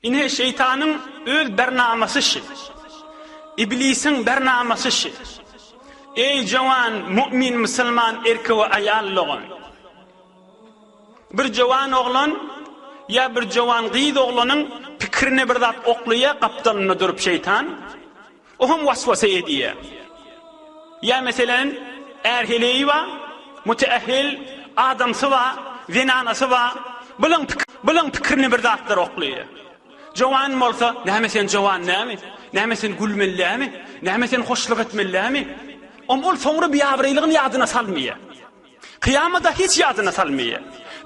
Ine şeýtanyň öz bernamasy şi. Iblisiň bernamasy şi. Eý jowan mu'min musulman erkek we aýal dogan. Bir jowan oglan ýa bir jowan gyz oglanyň pikirine bir zat oklaýa gapdalynda durup şeýtan. O hem waswasa edýär. Ýa meselen, är-heleýi bar, müteehhil, adamsy bar, zenanasy bar, bulaň bulaň pikirini bir zatlar oklaýar. Jowan bolsa, näme sen jowan näme? Näme sen gülmeli dämi? Näme sen hoşluk etmeli dämi? Om ol soňra biabraýlygyny ýadyna salmaýar. Kyýamada hiç ýadyna salmaýar.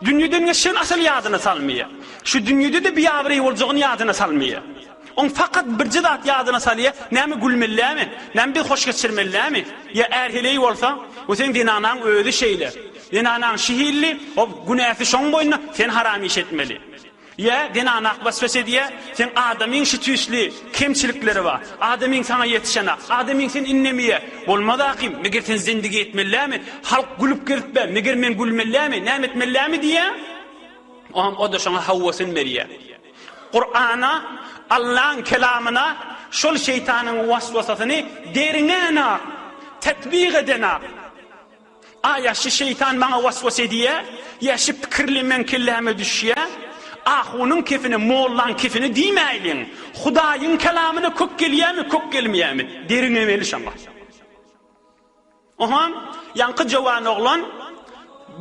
Dünýeden geçjegini asyl ýadyna salmaýar. Şu dünýede-de biabraý boljagyny ýadyna salmaýar. Oň fakat birje zat ýadyna salýar, näme gülmeli dämi? Näme biz hoş geçirmeli dämi? Ýa är-heleý bolsa, bu seň zenanaň özi şeýle. Zenanaň şi hilli, hop, günäsi şoň boýnuna, sen haram iş etmeli. Ýa zenanak waswese edýä, seň adamyň şu tüýsli kemçilikleri bar, adamyň saňa ýetişenak, adamyň seni innemýä, bolmaz akym, meger sen zindigi etmelilämi, halk gülüp gezipbä, meger men gülmelilämi, näme etmelilämi diýýä, oňam o-da şoňa hawwasyny berýä. Kurana, Allaň kelamyna şol şeýtanyň waswasasyny derňänak, tetbik edenak. Aýa şi şeýtan maňa waswas edýä, ýa şi pikirli meň kelläme düşýä? Ahunyň kefine, mollaň kefine diýmäýliň. Hudaýyň kelamyna kök gelýämi, kök gelmeýämi? Derňemeli şoňa. Oha, ýaňky jowan oglan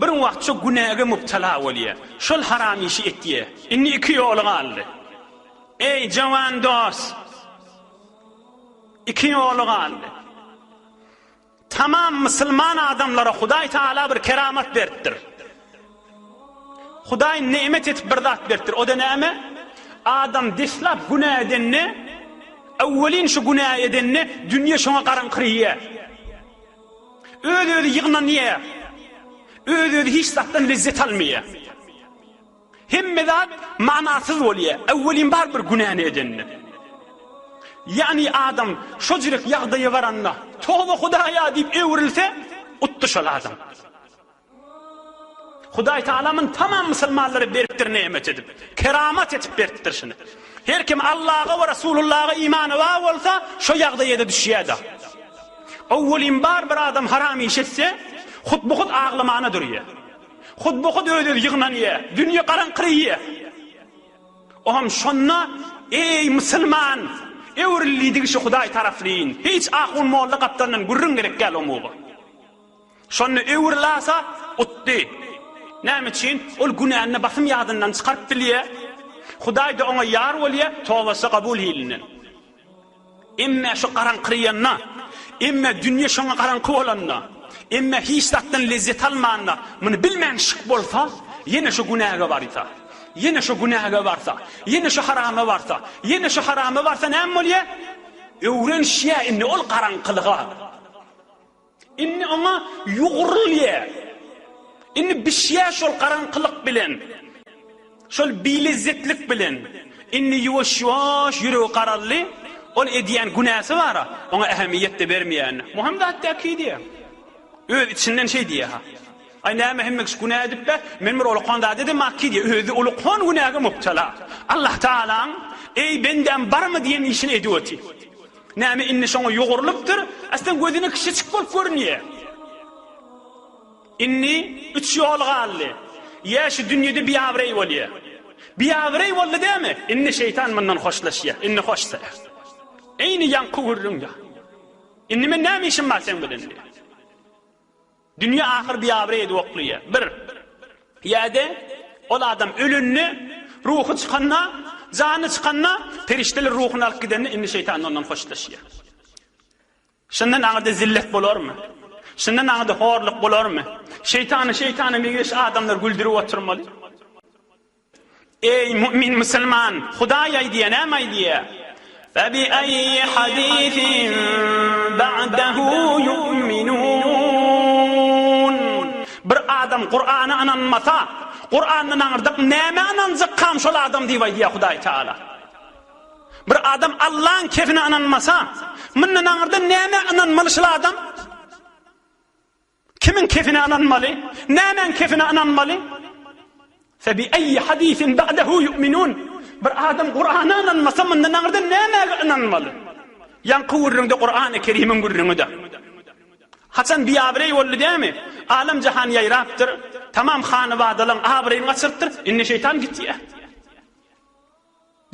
bir wagtça günäge mübtela bolýa. Şol haram işi etýä. Indi iki ýoly galdy. Eý, jowan dost! Iki ýoly galdy. Tamam musulman adamlara Hudaý Taala bir keramat beripdir. Hudaý nemet etip bir zat beripdir. O-da näme? Adam deslap günä edende, öwwelin şu günä edende dünýe şoňa garaňkyraýar. Öz-özi ýygnanýar. Öz-özi hiç zatdan lezzet almaýar. Hemme zat manasyz bolýar, öwwelin bar bir günäni edende. Ýagny adam şojurek ýagdaýa baranda, toba Hudaýa diýip öwrülse, utdy şol adam. Hudaý Taala muny tamam musulmanlara beripdir nemet edip, keramat etip beripdir şuny. Her kim Allaha we Rasulullaha imany bar bolsa, şo ýagdaýa-da düşýär-de. Öwwelin bar bir adam haram iş etse, hut-bu-hut aglamana durýar. Hut-bu-hut öz-özi ýygnanýar, dünýe garaňkyraýar. Oňam şonda, Eý, musulman! Öwrül diýdigi şu Hudaý taraplyýyn. Hiç ahun-molla gapdalyndan gürrüň gerek däl omuga. Şonda öwrülasa, utdy. Näme üçin? Ol günäni basym ýadyndan çykaryp bilýär. Hudaý-da oňa ýar bolýar, tobasy kabul hilinden. Emme şu garaňkyraýanda, emme dünýe şoňa garaňky bolanda, emme hiç zatdan lezzet almanda, muny bilmän şyk bolsa, ýene şu günäge barsa, ýene şu günäge barsa, ýene şu harama barsa, ýene şu harama barsa näme bolýar? Öwrenişýär indi ol garaňkylyga. Indi oňa ýugrulýar. Indi bişýär şol garaňkylyk bilen. Şol bilezzetlik bilen. Indi ýuwaş-ýuwaş ýüregi garaldy. Ol edýän günäsi bar-a, oňa ähemiýet-de bermeýär. Muham zat däki diýýär. Öz içinden şeý diýýär-ha. Aý näme hemme kişi günä edip-de, men bir ulkan zat edemaki diýýär. Özi ulkan günäge mubtala. Allah Tagalaň, Eý bendäm barmy diýen işini edip otyr. Näme indi şoňa ýugrulypdyr, aslynda gözüne kiçijik bolup görünýär. Indi üç ýol galdy. Ýa şu dünýede biabraý bolýar. Biabraý boldy dämi? Indi şeýtan mundan hoşlaşýar. Indi hoş saýar. Eýni ýaňky gürrüň ýa. Indi men näme işim bar seň bilen diýýär. Dünýe ahyr biabraý edip oklaýar. Bir. Ýa-da ol adam ölende, ruhy çykanda. Jany çykanda, perişdeler ruhuny alyp gidende indi şeýtan ondan hoşlaşýar. Şundan aňyrda zillet bolarmy? Şundan aňyrda horluk bolarmy? Şeýtany şeýtana meňzeş adamlar güldürip oturmaly. Eý, mu'min musulman, Hudaý aýdýar, näme aýdýar? Febi aýyi hadisin ba'dehu yu'minun. Bir adam Kur'ana ynanmasa, Kur'andan aňyrdak nämä ynanjakkam şol adam diýip aýdýar Hudaý Taala. Bir adam Allaň kefine ynanmasa, mundan aňyrda nämä ynanmaly şul adam? Kimiň kefine ynanmaly? Nämäň kefine ynanmaly? Fe bi eýyi hadisin ba'dehu yu'minun. Bir adam Kur'ana ynanmasa, mundan aňyrda nämäge ynanmaly? Ýaňky gürrüňde Kur'any Kerimiň gürrüňidir. Haçan biabraý boldy dämi? Alem jahan ýaýrapdyr, tamam hanybadalaň abraýyny gaçyrypdyr, indi şeýtan gitýär.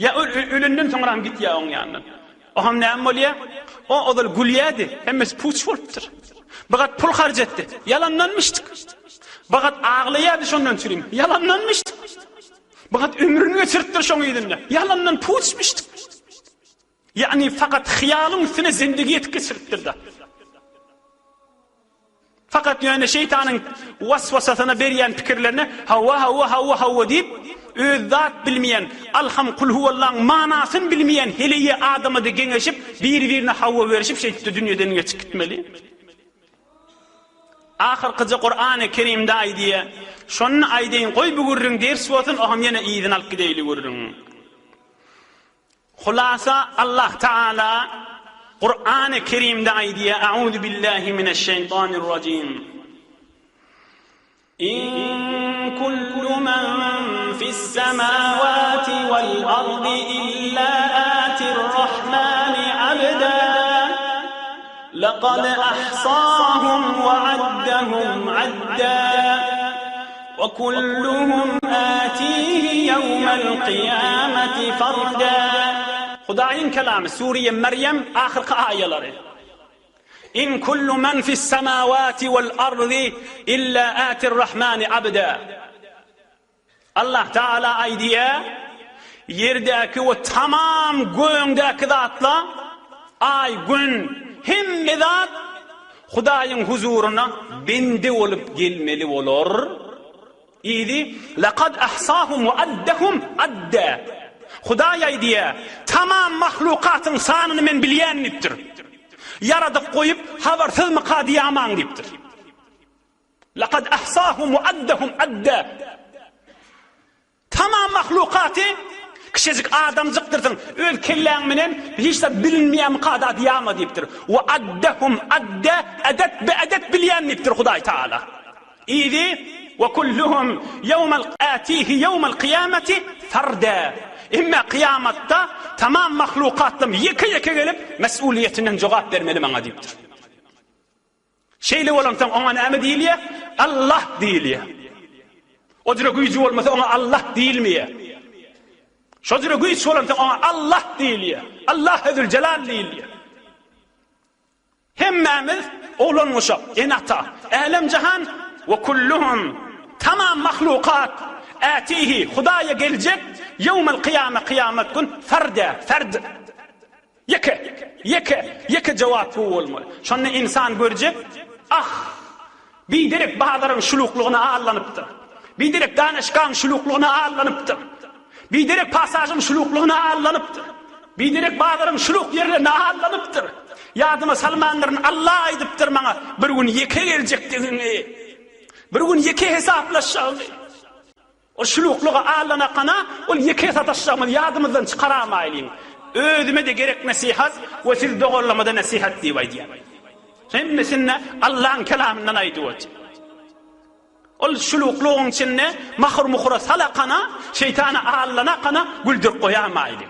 Ýa ölenden soňram gitýär oň ýanyndan. Oňam näme bolýar? O ozal gülýärdi, hemmesi puç bolupdyr. Bigat pul harç etdi, ýalandanmyşdyk. Bigat aglaýardy şondan çürim, ýalandanmyşdyk. Bigat ömrüni geçiripdir şoň yzynda, ýalandan puçmyşdyk. Ýagny fakat hyýalyň üstüne zindigi ýetip geçiripdir-de. Fakat ýöne şeýtanyň waswasasyna berýän pikirlerine hawa, hawa, hawa, hawa diýip, öz zat bilmeýän, Alham kulhuwallaň manasyny bilmeýän heleýi adama-da geňeşip, bir-birine hawa berişip şeýtip-de dünýeden geçip gitmeli. Ahyrkyja Kurany Kerimde aýdýar. Şony aýdaýyn, goý bu gürrüň ders bolsun, oňam ýene yzyny alyp gideýli gürrüňiň. Hulasa Allah Taala Kurany Kerimde aýdýar, Auzu billahi mineşşeýtanirrajim. In kullu men fis-semawati wal-ardi illa atir-rahmani abda. Laqad ahsahum we addahum adda. We kulluhum atihi ýewmel kyýameti farda. Hudaýyň kelamy, Sure-i Merýem ahyrky aýalary. In kullu men fis-semawati wal-ardy illa atir-rahmani abda. Allah Taala aýdýar, Ýerdäki we tamam gögüňdäki zatlar, aý, gün, hemme zat Hudaýyň huzuryna bende bolup gelmeli bolar. Yzy, Lekad ahsahum we addahum adda. Hudaý aýdýar, Tamam mahlukatyň sanyny men bilýän diýipdir. Ýaradyp goýup, habarsyzmyka diýamaň diýipdir. Lekad ahsahum we addahum adda. Tamam mahlukaty kiçijik adamjykdyrsyň, öz kelläň menen hiç zat bilinmeýärmika da diýama diýipdir. We addahum adda, edet be edet bilýän diýipdir Hudaý Taala. Yzy we kulluhum ýewmel atihi ýewmel kyýameti farda. Emme kyýamatda tamam mahlukatlam ýeke-ýeke gelip mes'uliýetinden jogap bermeli maňa diýipdir. Şeýle bolansoň oňa näme diýilýär? Allah diýilýär. O jüre güýji bolmasa oňa Allah diýilmeýär. Şo jüre güýç bolansoň oňa Allah diýilýär. Allah Zülcelal diýilýär. Hemmämiz oglan uşak, ene-ata, älem-jahan we kulluhum tamam mahlukat ätihi Hudaýa geljek ýewmel kyýame kyýamat gün ferde, ferd. Ýeke, ýeke, ýeke jogap bu bolmaly. Şonda ynsan görjek, ah, biderek bazaryň şuluklygyna allanypdyr. Biderek danyşgaň şuluklygyna allanypdyr. Biderek pasažyň şuluklygyna allanypdyr. Biderek bazaryň şuluk ýerlerine allanypdyr. Ýadyma salmandyryn, Alla aýdypdyr maňa bir gün ýeke geljekdigiňi. Bir gün ýeke hesaplaşjagyňy. Ol şuluklyga aldanakana, ol ýeke sataşjagymyzy ýadymyzdan çykaramaýlyň. Özüme-de gerek nesihat we siz doganlama-da nesihat diýip aýdýar. Hemmesini Allaň kelamyndan aýdyp otyr. Ol şuluklygyň içinde mahyr-muhyra salakana, şeýtana aldanakana güldürip goýamaýlyň.